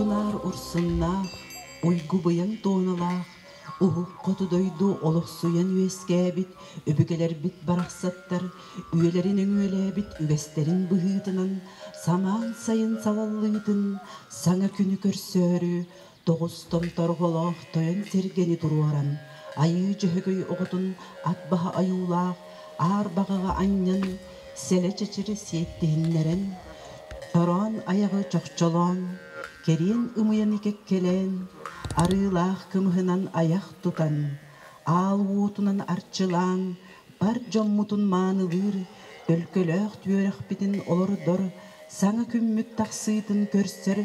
Ур-сунаар урсуннаах, уйгу-быйаҥ туоналаах, уһук хоту дойду олохсуйан үөскээбит өбүгэлэрбит барахсаттар үйэлэрин өҥүөлээбит үгэстэрин быһыытынан самаан сайын салаллыытын саҥа күнү көрсөөрү тоҕус томторҕолоох тойон сэргэни туруоран, Айыы Дьөһөгөй оҕотун ат баһа ойуулаах аар баҕаҕа анньан, сэлэ чэчири сиэттиһиннэрэн, тороон айаҕы чохчолоон, кэриэн ымыйаны кэккэлээн, арыылаах кымыһынан айах тутан, аал уотунан арчылаан, бар дьоммутун маанылыыр, төлкөлөөх түөрэхпитин олордор, саҥа күммүт тахсыытын көрсөр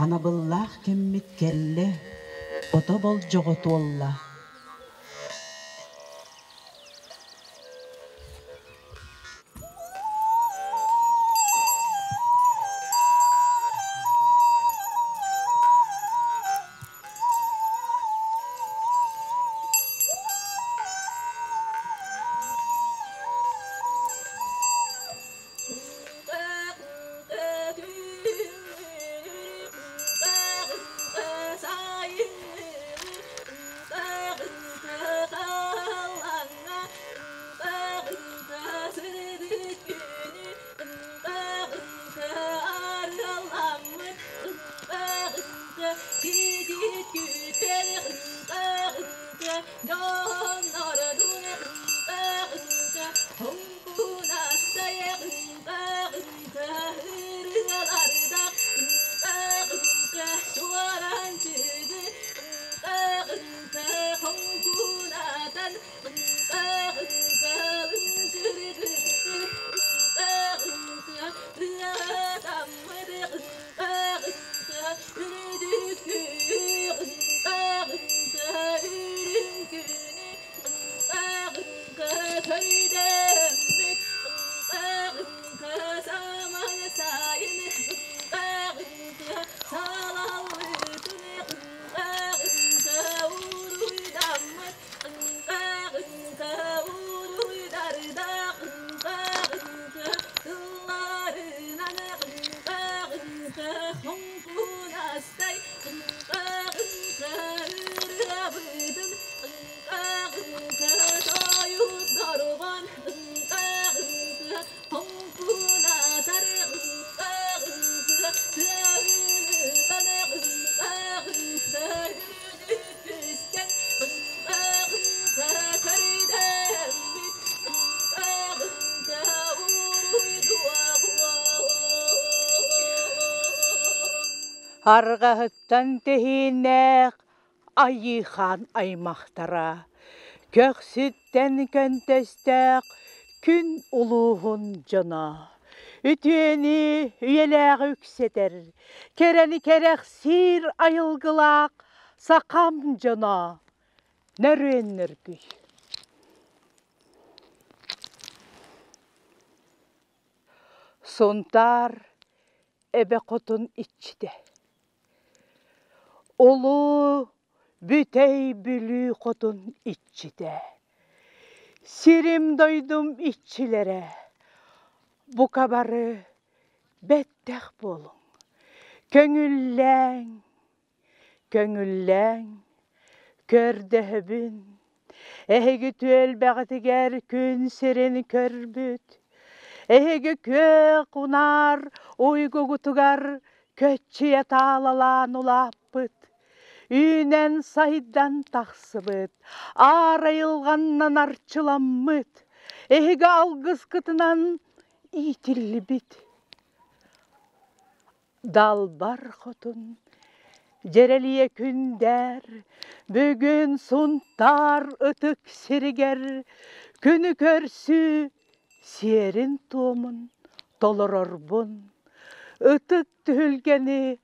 анабыллаах кэммит кэллэ, ото болдьоҕо туолла. Арҕаһыттан тэһииннээх Айыы-хаан аймахтара, көхсүттэн көнтөстөөх күн улууһун дьоно, үтүөнү үйэлээҕи үксэтэр, кэрэни кэрэхсиир айылгылаах сахам дьоно, нөрүөннөргүй. Сунтаар эбэ хотун иччитэ. Улуу Бүтэй Бүлүү хотун иччитэ. Сирим-дойдум иччилэрэ, бука бары бэттэх буолуҥ, көҥүллээҥ, көҥүллээҥ, көрдөһөбүн, эһиги түөлбэҕитигэр күн сирин көрбүт, эһиги күөх унаар уйгугутугар көччүйэ таалалаан улааппыт, үүнэн-сайдан тахсыбыт, аар айылҕаннан арчыламмыт, эһиги алгыскытынан иитиллибит. Далбар хотун Дьэрэлийэ күндээр, бүгүн Сунтаар ытык сиригэр күнү көрсүү сиэрин-туомун толорорбун, ытык түһүлгэни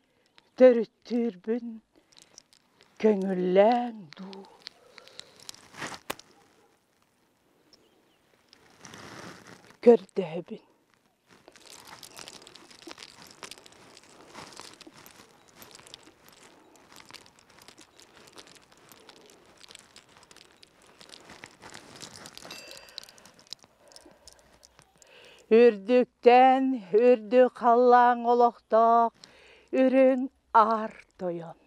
төрүттүүрбүн көҥүллээҥ дуу. Көрдөһөбүн. Үрдүктэн үрдүк халлааҥ олохтоох үрүҥ аар Тойон.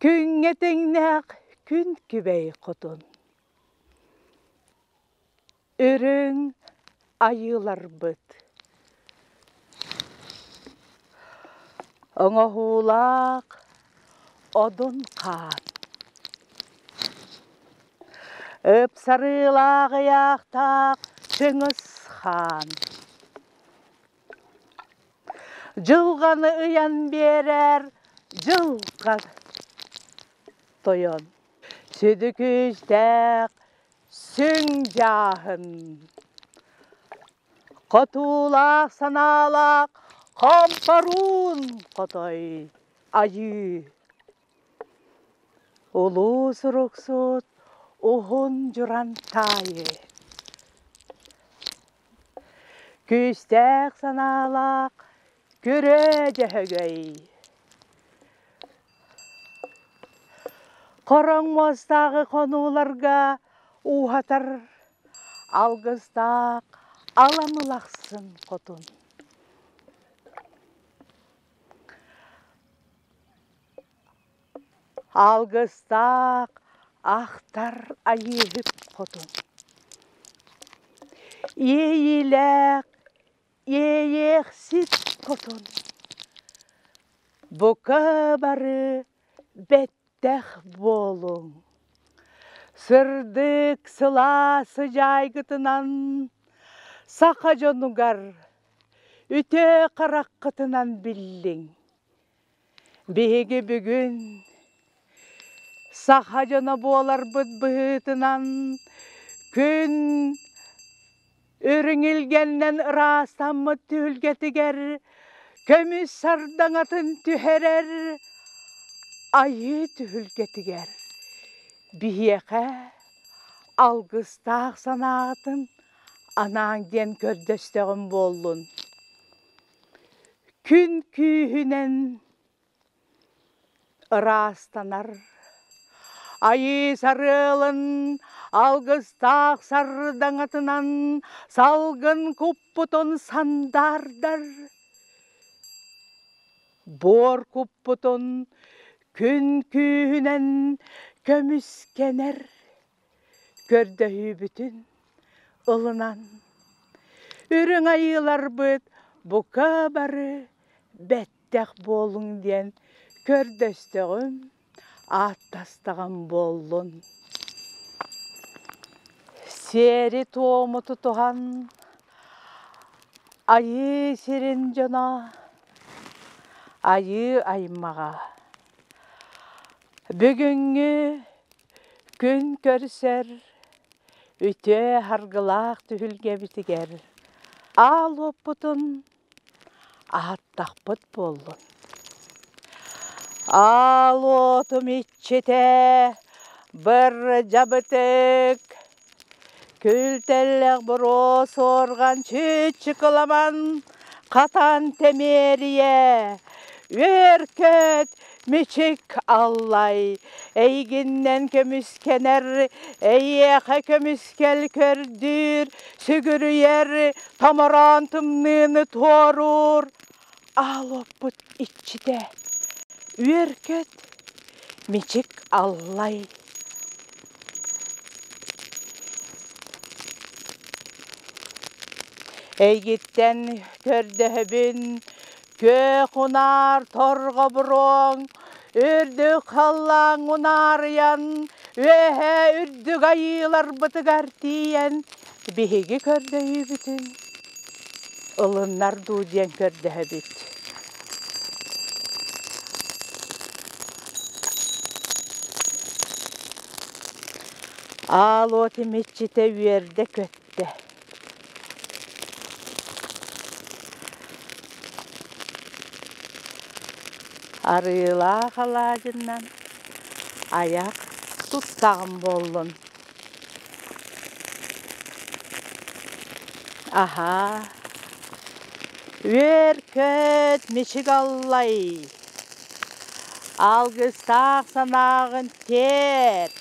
Күҥҥэ тэҥнээх күн күбэй хотун. Үрүҥ айыыларбыт. Оҥоһуулаах одун хаан. Ыпсарыылаах ыйаахтаах Чыҥыс хаан. Дьылҕаны ыйан биэрэр дьылҕа тойон. Сүдү күүстээх сүҥ дьааһын. Хотуулаах санаалаах хомпоруун хотой айыы. Улуу суруксут уһун дьуран таайы. Күүстээх санаалаах күрөө дьөһөгөй. Хороҥ муостааҕы хонууларга ууһатар алгыстаах аламылахсын хотун. Алгыстаах ахтар айыыһыт хотун. Иэйиилээх иэйиэхсит хотун. Бука бары бэттэх буолуҥ. Сырдык сылаас сыдьаайгытынан саха дьонугар үтүө хараххытынан биллиҥ. Биһиги бүгүн саха дьоно буоларбыт быһыытынан күн үрүҥ илгэннэн ыраастаммыт түһүлгэтигэр көмүс сардаҥатын түһэрэр айыы түһүлгэтигэр биһиэхэ алгыстаах санаатын анаан диэн көрдөстөҕүм буоллун. Күн күүһүнэн ыраастанар Айыы сарыалын алгыстаах сардаҥатынан салгын куппутун сандаардар Буор куппутун күн күүһүнэн көмүскэнэр Көрдөһүүбүтүн ылынан үрүҥ айыыларбыт бука бары бэттэх буолуҥ диэн көрдөстөҕүм, ааттастаҕым буоллун. Сиэри-туому тутуһан айыы сирин дьоно айыы аймаҕа бүгүҥҥү Күн көрсөр үтүө һаргылаах түһүлгэбитигэр аал уоппутун аһаттахпыт буоллун. Аал уотум иччитэ бырдьабытык, күлтэллэх буруо суорҕан чыычыкыламан хатан тэмиэрийэ, үөр-көт Мичик аллай, эйигиннэн көмүскэнэр, эйиэхэ көмүскэл көрдүүр, сүгүрүйэр, томороон тымныыны туоруур. Аал уоппут иччитэ, үөр-көт, мичик аллай. Эйгиттэн көрдөһөбүн, Күөх унаар торҕобуруоҥ, үрдүк халлааҥ унаарыйан, үөһээ үрдүк айыыларбытыгар тиийэн, биһиги көрдөһүүбүтүн ылыннар дуу диэн көрдөһөбүт. Аал уот имиччитэ үөрдэ-көттө. Арыылаах алаадьыннан айах туттаҕым буоллун. Аһаа, үөр-көт мичик аллай, алгыстаах санааҕын тиэрт.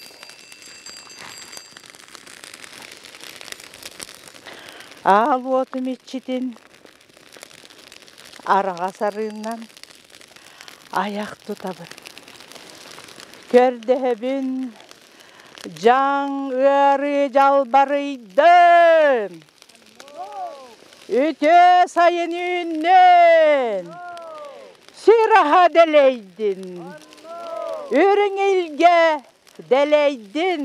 Аал уотум иччитин араҕас арыынан, Айах тутабын. Көрдөһөбүн, дьаҥ ыарыы дьалбарыйдын! Үтүө сайын үүннүн! Сир аһа дэлэйдин! Үрүҥ илгэ дэлэйдин!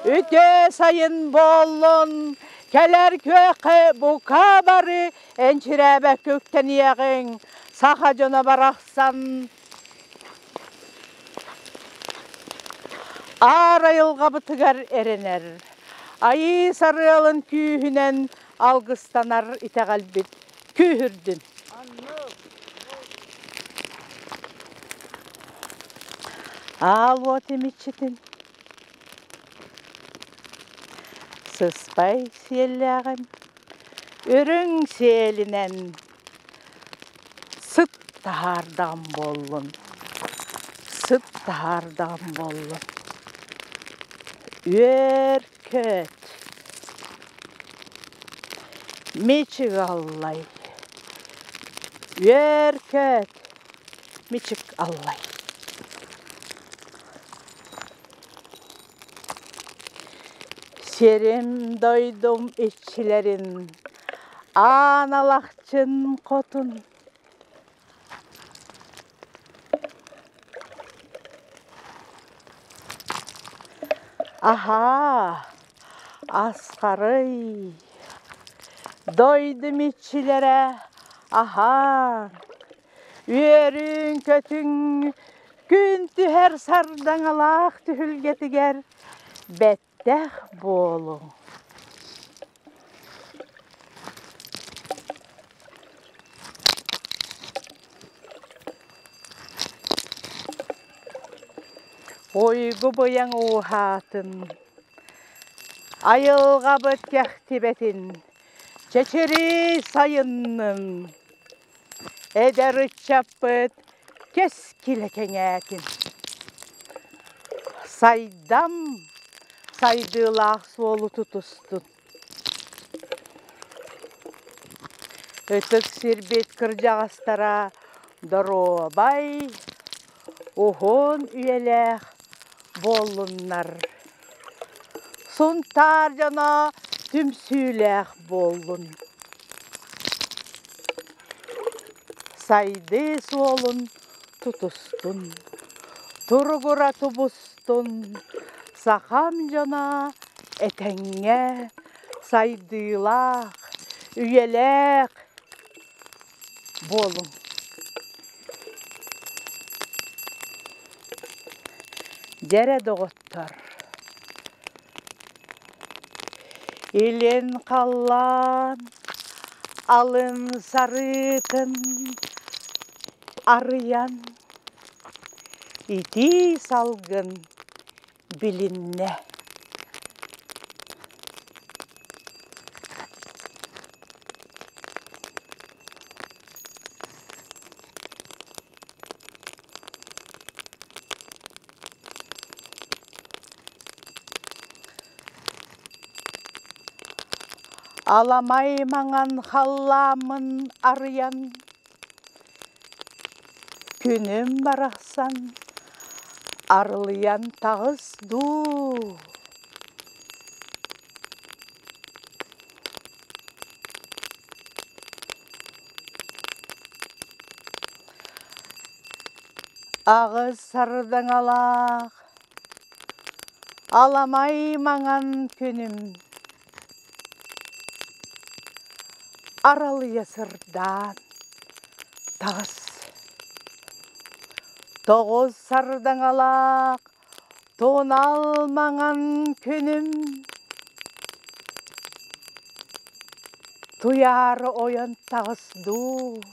Үтүө сайын буоллун! Кэлэр күөххэ бука бары энчирээбэккэ үктэниэҕиҥ! Саха дьоно барахсан Аар айылҕабытыгар эрэнэр, Айыы сарыалын күүһүнэн алгыстанар итэҕэлбит күүһүрдүн. Аал уот имиччитин сыспай сиэллээҕим үрүҥ сиэлинэн Сыт таһаардаҕым буоллун, сыт таһаардаҕым буоллун. Үөр-көт, мичик аллай, үөр-көт, мичик аллай. Сирим дойдум иччилэрин Аан Алахчын хотун Аһаа, асхарый, дойдум иччилэрэ аһаан, үөрүҥ-көтүҥ күн түһэр сардаҥалаах түһүлгэтигэр бэттэх буолуҥ. Уйгу быйаҥ ууһаатын, айылҕабыт кэхтибэтин, чэчирии сайыннын, эдэр ыччаппыт кэскилэ кэҥээтин. Сайдам сайдыылаах суолу тутустун. Ытык сирбит кырдьаҕастара доруобай, уһун үйэлээх буоллуннар. Сунтаар дьоно түмсүүлээх буоллун. Сайдыы суолун тутустун, туругура тубустун, сахам дьоно этэҥҥэ сайдыылаах, үйэлээх буолуҥ. Дьэрэ доҕоттор, илин халлаан алын сарыытын арыйан итии салгын билиннэ. Аламай маҥан халлааммын арыйан, күнүм барахсан арылыйан таҕыс дуу. Аҕыс сардаҥалаах аламай маҥан күнүм аралыйа сырдаан таҕыс. Тоҕус сардаҥалаах тунал маҥан күнүм туйаары ойон таҕыс дуу.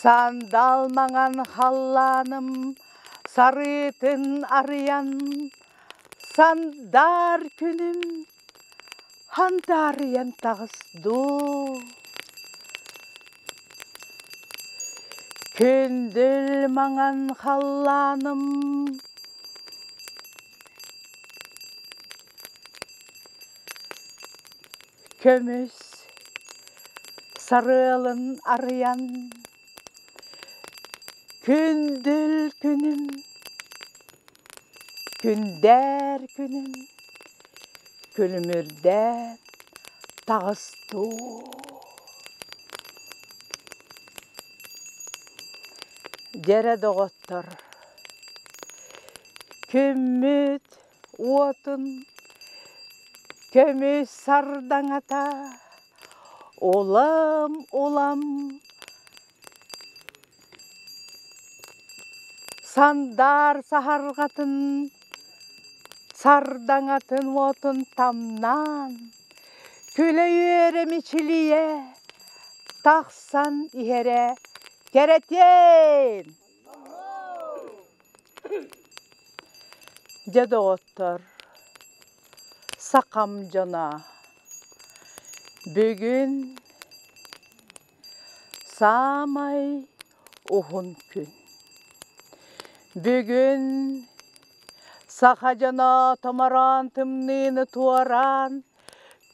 Сандал маҥан халлааным сарыытын арыйан, сандаар күнүм хандаарыйан таҕыс дуу. Күндүл маҥан халлааным көмүс. Сарыалын арыйан, күндүл күнүм, күндээр күнүм, күлүмүрдээн таҕыстуу. Дьэрэ доҕоттор, күммүт уотун көмүс сардаҥата улам-улам сандаар саһарҕатын сардаҥатын уотун тамнаан, күлэ-үөрэ мичилийэ тахсан иһэрэ кэрэтиэн! Дьэ, доҕоттор, сахам дьоно, бүгүн саамай уһун күн. Бүгүн саха дьоно томороон тымныыны туораан,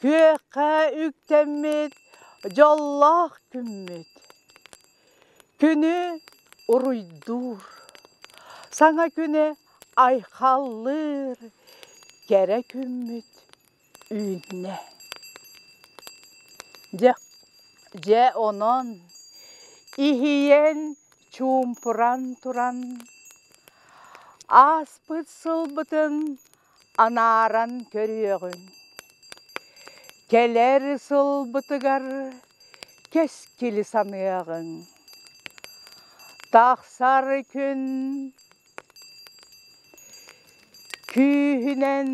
күөххэ үктэммит дьоллоох күммүт. Күнү уруйдуур, саҥа күнү айхаллыыр кэрэ күммүт үүннэ. Дьэ, дьэ онон иһийэн чуумпуран туран ааспыт сылбытын анааран көрүөҕүҥ. Кэлэр сылбытыгар кэскили саныаҕыҥ. Тахсар күн күүһүнэн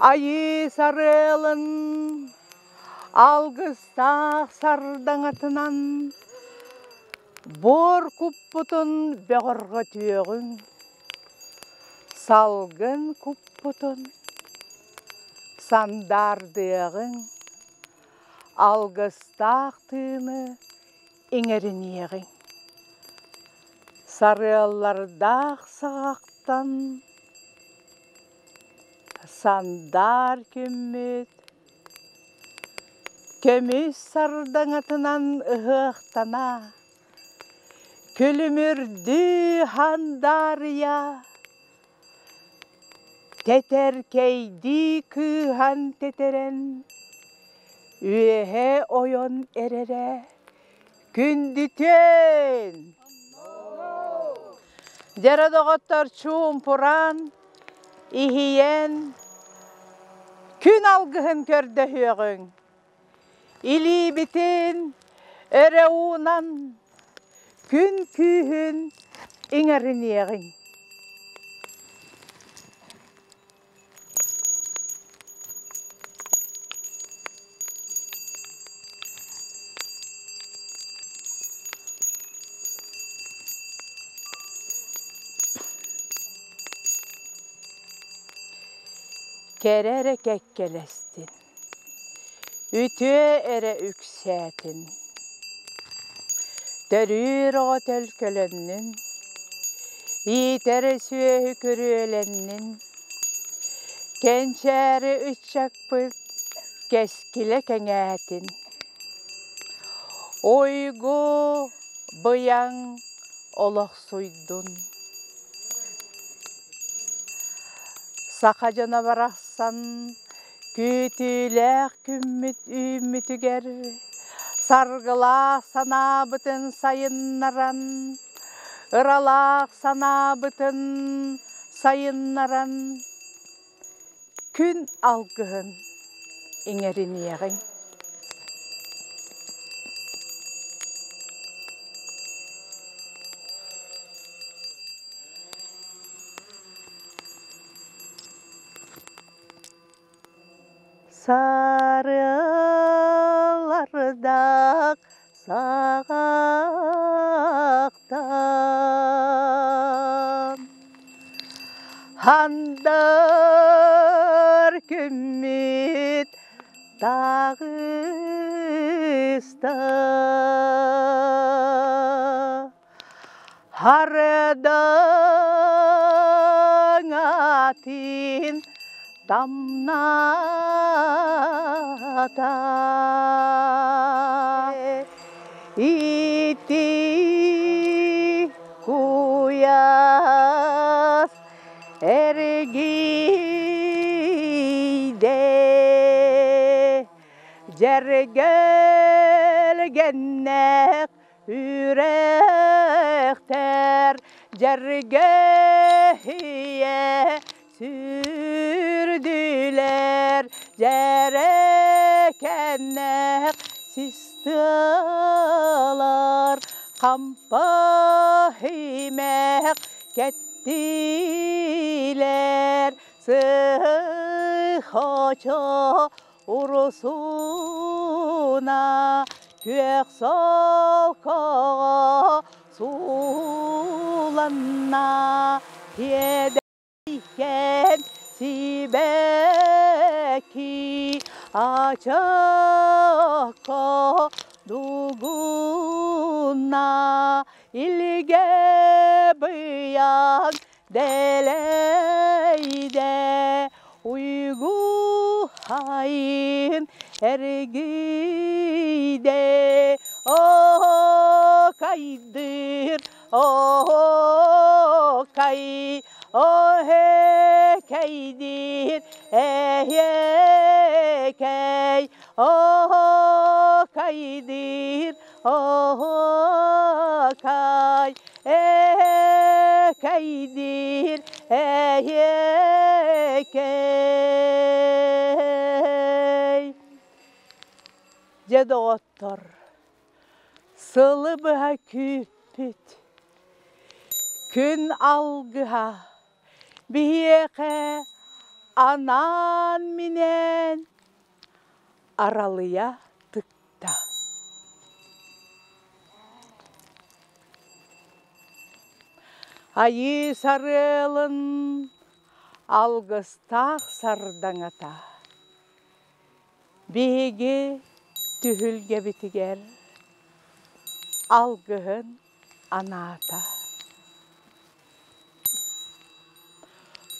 айыы сарыалын алгыстаах сардаҥатынан буор куппутун бөҕөрҕөтүөҕүҥ, салгын куппутун сандаардыаҕыҥ, алгыстаах тыыны иҥэриниэҕиҥ. Сарыаллардаах саҕахтан сандаар күммүт көмүс сардаҥатынан ыһыахтана, күлүмүрдүү хандаарыйа, Тэтэркэйдии кыыһан тэтэрэн, үөһэ ойон эрэрэ күндүтүөн! Дьэрэ доҕоттор чуумпуран, иһийэн, күн алгыһын көрдөһүөҕүҥ. Илиибитин өрө уунан, күн күүһүн иҥэриниэҕиҥ. Кэрэ эрэ кэккэлэстин. Үтүө эрэ үксээтин, төрүүр оҕо төлкөлөннүн, иитэр сүөһү күрүөлэннин, кэнчээри ыччаппыт кэскилэ кэҥээтин. Уйгу быйаҥ олохсуйдун. Саха дьоно барахсан Күүтүүлээх күммүт үүммүтүгэр саргылаах санаабытын сайыннаран, ыралаах санаабытын сайыннаран күн алгыһын иҥэриниэҕиҥ. Сарыалардаах саҕахтан Хандар күммүт таҕыста. Хардаҥатын тамнаата. Ити куйаас эргийдэ Дьэргэлгэннээх үрэхтэр дьэргэһийэ сүүрдүлэр дьэрэкэннээх сис тыалар хампа имэх кэттилэр сыһочо Урусуна күөх солкоҕо сууланна Тиэдэйкэн сибэкки ачакка дугунна Илгэ быйаҥ дэлэйдэ уйгу хайын эргийдэ Оокайдыр оокай оһекэйдир эһекэй оокайдыр Оһуокай эһэкэйдиир эһиэкэй. Дьэ доҕоттор, сылы быһа күүппүт күн алгыһа биһиэхэ анаан-минээн аралыйа тыкта. Айыы сарыалын алгыстаах сардаҥата биһиги түһүлгэбитигэр алгыһын анаата.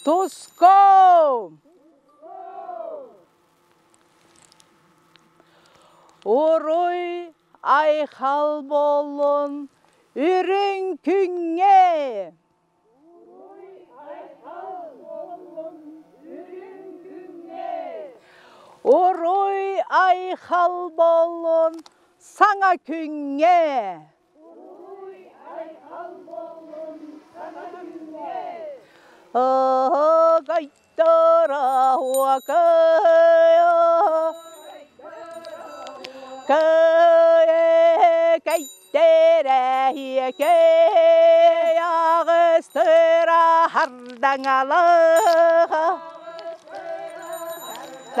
Туску! Уруй айхал буоллун үрүҥ күҥҥэ! Уруй айхал буоллун саҥа күҥҥэ!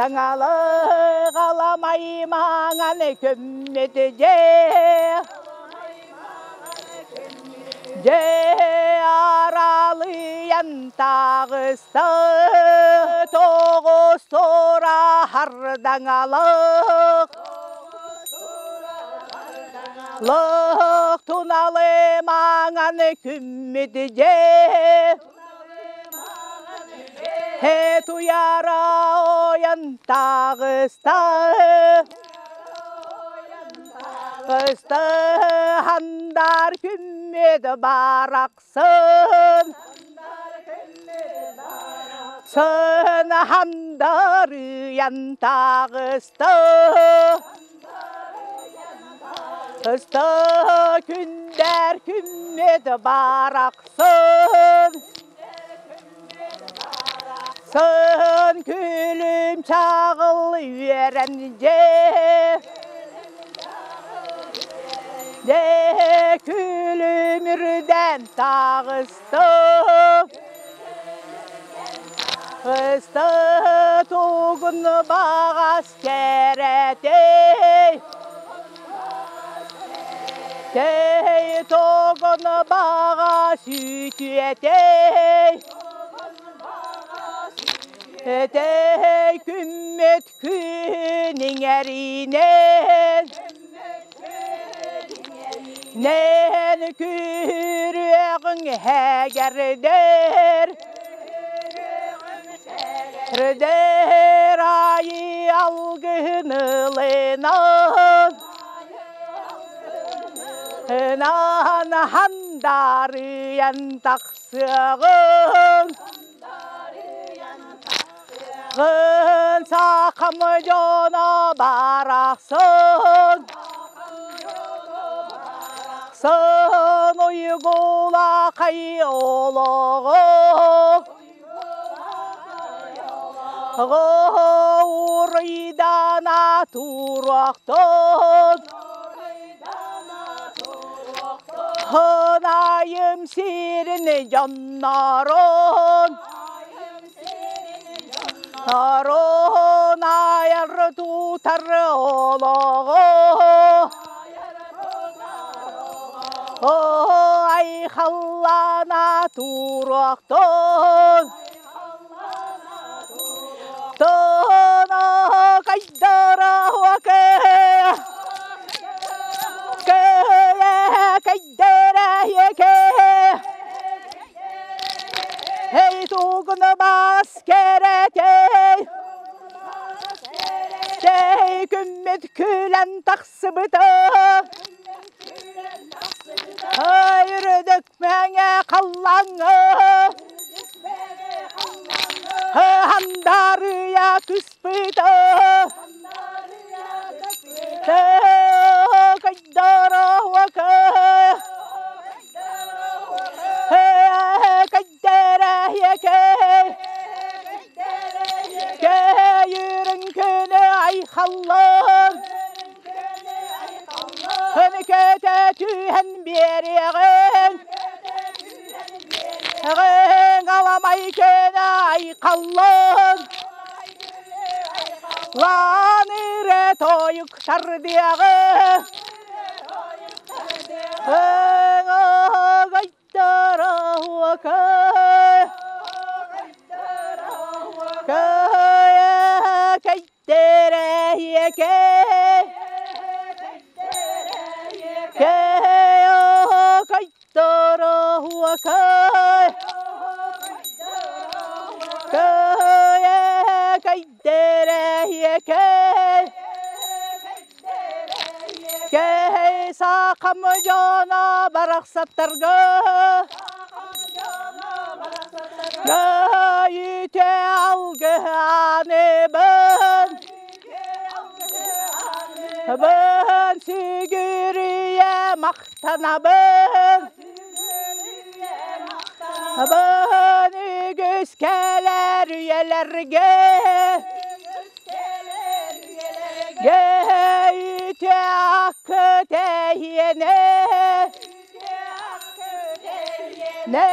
Таҥалыгаламай маҥан көммүт дьиэ Дьэ аралыйан таҕыста тоҕус тура хардаҥалык Лык туналы маҥан күммүт дьэ Туйара ойон таҕыста Ыстыһандар күммүт барахсын Сынхандарыйан таҕыста Ысты күндэр күммүт барахсын Сын күлүм чаҕыл үөрэн дьэ Дьэ күлүм үрдэн таҕысты Ысты тугун баҕас кэрэтей Тей тугун баҕас үтүөтэй Этэй күммүт күн иҥэринэн Нэн күрүөҕүҥ һэгэрдэр Рдэр айы. алгыһын ылынан Наан хандарыйан тахсыаҕыҥ Гын сахам дьоно барахсан Сын уйгулахай олоҕу Уруйдана туруохтун Хынайым сирин дьоннорун Орун айар тутар олоҕу Айхаллана туруохтун Тоно кайдара хуаке Кайдара еке Эй тугуна бас кэрэтей Тей күммүт күлэн тахсыбыта Айрыдык мэҥэ халлаҥҥа Хандарыйа түспүтэ Кэйирин күнү айхаллар Көтө түһэн биэриэҕин Аламай күнү айхаллар Ланыре тойук тардыаҕы Кэй саахам дьоно барахсаттарга Гаите алгыһаныбын Бын сүгүрүйэ махтанабын Бын үгүс кэлэр үйэлэргэ Гээйте аккытэйиэнэ Не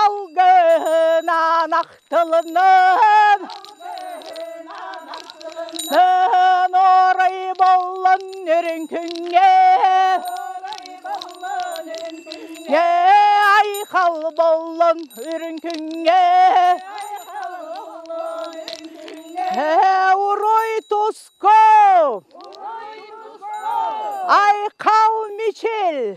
алгыһынан ахтылынным Орой боллон үрүҥ күҥҥэ Айхал боллон үрүҥ күҥҥэ Уруй туску! Айхал мичил!